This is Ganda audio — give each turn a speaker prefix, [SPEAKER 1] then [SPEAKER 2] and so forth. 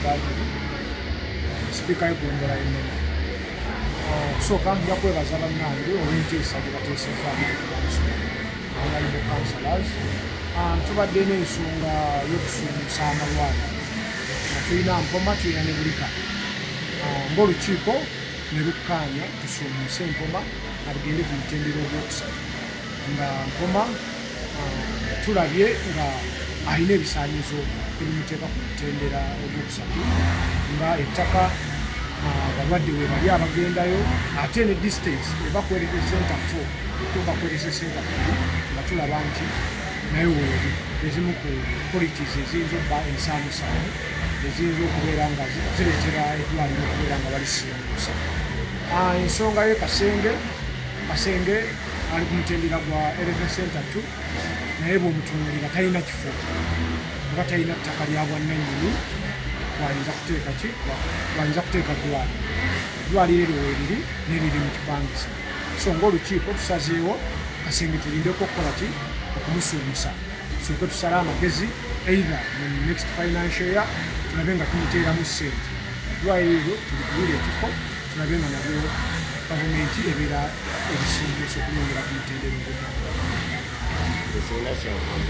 [SPEAKER 1] Badru, sipiika y'eggombolola y'e Neno. Okusooka nja kwebaza bannange olw'enteesa gye bateesezza, honorable councillors. Tubadde n'ensonga y'okusuumusa amalwaliro nga tulina Mpoma, tulina ne Bulika. Ng'olukiiko ne lukkaanya tusuumuse Mpoma agende ku mutendera ogwokusatu, nga Mpoma tulabye nga alina ebisaanyizo ebimuteeka ku mutendera ogwokusatu, nga ettaka, abalwadde we bali abagendayo, ate ne distance eva ku health center 4 okutuuka ku health center 3, nga tulaba nti naye weeri ezimu ku qualities eziyinza okuba ensaamusaamu eziyinza okubeera nga zireetera eddwaliro okubeera nga balisiimuusa. Ensonga ye Kasenge, Kasenge ali ku mutendera gwa health center 2, naye bw'omutunuulira talina kifo oba talina ttaka lya bwannannyini wayinza kuteeka ki, wayinza kuteeka ddwaliro. Eddwaliro eryo weeriri neriri mu kipangisa. So ng'olukiiko tusazeewo Kasenge tulindeko okukola ki, okumusuumusa, tusooke tusale amagezi either mu next financial year tulabe nga tumuteeramu ssente, eddwaliro eryo tuligulire ekifo, tulabe nga nabyo gavumenti ebeera ebisiimuusa okulongera ku mutendera ogw'eddala.
[SPEAKER 2] Sirina kyankugamba.